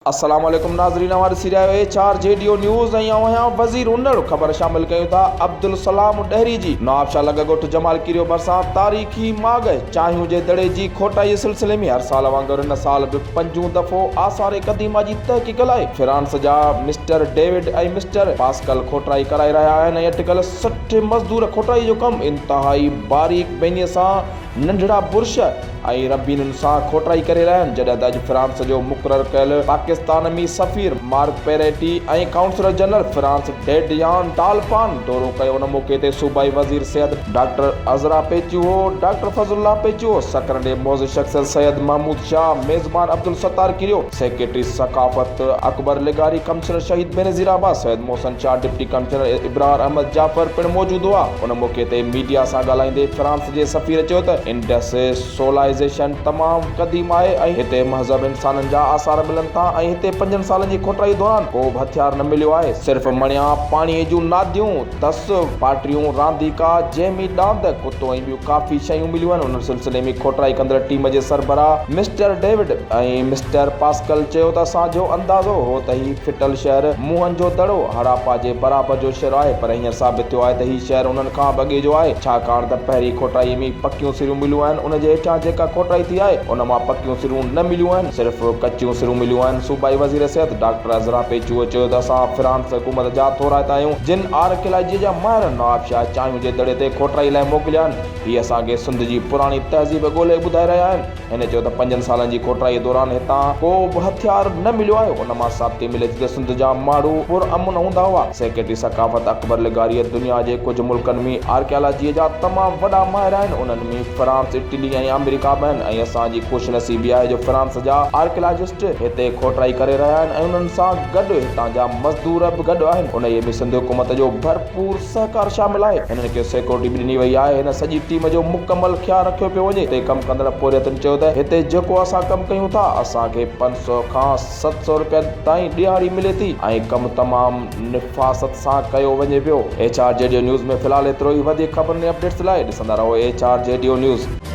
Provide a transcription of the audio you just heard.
السلام عليڪم ناظرين اوهان ڏسي رهيا آهيو H R G D O news ۽ آئون آهيان وزير انڙ خبر شامل ڪيون ٿا عبدالسلام ڏهري جي نوابشاهه لڳ ڳوٺ جمال ڪيريو ڀرسان تاريخي ماڳ چانهيون جي دڙي جي کوٽائي جي سلسلي ۾ هر سال وانگر هن سال به پنجون دفعو آثار قديمه جي تحقيق لاء فرانس جا مسٽر ڊيوڊ ۽ مسٽر پاسڪل کوٽائي ڪرائي رهيا آهن ۽ اٽڪل 60 مزدور کوٽائي جو ڪم انتهائي باريڪ بينيء سان ننڍڙا برش ۽ ربينن سان کوٽائي ڪري رهيا آهن، جڏهن ته اڄ فرانس جو مقرر ڪيل پاڪستان ۾ سفير Marc Peretti ۽ counsellor general France Didier Talpain دورو ڪيو، ان موقعي تي صوبائي وزير صحت ڊاڪٽر عذرا پيچوهو، ڊاڪٽر فضل الله پيچوهو، سڪرنڊ جي معزز شخصيت سيد محمود شاهه، ميزبان عبدالستار ڪيريو، سيڪريٽري ثقافت اڪبر لغاري، ڪمشنر شهيد بينظيرآباد سيد محسن شاهه، ڊپٽي ڪمشنر ابرار احمد جعفر پڻ موجود هئا، ان موقعي تي ميڊيا سان ڳالهائيندي فرانس جي سفير چيو ته انڊس سولائيزيشن تمام قديم آهي ۽ هتي مهذب انسانن جا آثار ملن ٿا ۽ هتي پنجن سالن جي کوٽائي دوران ڪو به هٿيار نه مليو آهي، صرف مڻيا، پاڻي جون ناديون، دس، پاٽريون، رانديڪا، جنهن ۾ ڏاند، ڪتو ۽ ٻيون ڪافي شيون مليون آهن. ان سلسلي ۾ کوٽائي ڪندڙ ٽيم جي سربراهه مسٽر ڊيوڊ ۽ مسٽر پاسڪل چيو ته اسان جو اندازو هو ته هي ڦٽل شهر موهن جو دڙو، هڙاپا جي برابر جو شهر آهي پر هينئر ثابت ٿيو آهي ته هي شهر انهن کان به اڳي جو آهي، ڇاڪاڻ ته پهرين کوٽائيء ۾ پڪيون سرون مليون آهن، ان جي هيٺيان جيڪا کوٽائي ٿي آهي، ان مان پڪيون سرون نه مليون آهن، صرف ڪچيون سرون مليون آهن. صوبائي وزير صحت ڊاڪٽر عذرا پيچوهو چيو ته اسان فرانس حڪومت جا ٿورائتا آهيون، جن آرڪيالاجيء جا ماهر نوابشاهه چانهيون جي دڙي تي کوٽائي لاء موڪليا آهن، هي اسان کي سنڌ جي پراڻي تهذيب ڳولهي ٻڌائي رهيا آهن. هن چيو ته پنجن سالن جي کوٽائي دوران هتان ڪو به هٿيار نه مليو آهي، ان مان ثابتي ملي ٿي ته سنڌ جا ماڻهو پر امن هوندا هئا. سيڪريٽري ثقافت اڪبر لغاريء دنيا جي ڪجهه ملڪن ۾ آرڪيالاجيء جا تمام وڏا ماهر آهن، انهن ۾ فرانس، اٽلي ۽ آمريڪا به آهن ۽ اسان جي خوش نصيبي آهي جو فرانس جا آرڪيالاجسٽ هتي کوٽائي ڪري رهيا آهن ۽ انهن سان گڏ هتان جا مزدور به گڏ آهن، انهيء ۾ سنڌ حڪومت جو ڀرپور سهڪار شامل آهي. هنن کي سيڪيورٽي به ڏني وئي آهي. هن سڄي ٽيم جو مڪمل خيال رکيو پيو وڃي. هتي ڪم ڪندڙ پورهيتن چيو ته هتي جيڪو اسان ڪم ڪيون ٿا اسان کي 500 کان 700 رپين تائين ڏهاڙي ملي ٿي ۽ ڪم تمام نفاست سان ڪيو وڃي پيو. H R G D O news ۾ في الحال ايترو ئي وڌيڪ خبرن ۽ اپڊيٽس لاء ڏسندا رهو H R G D O news.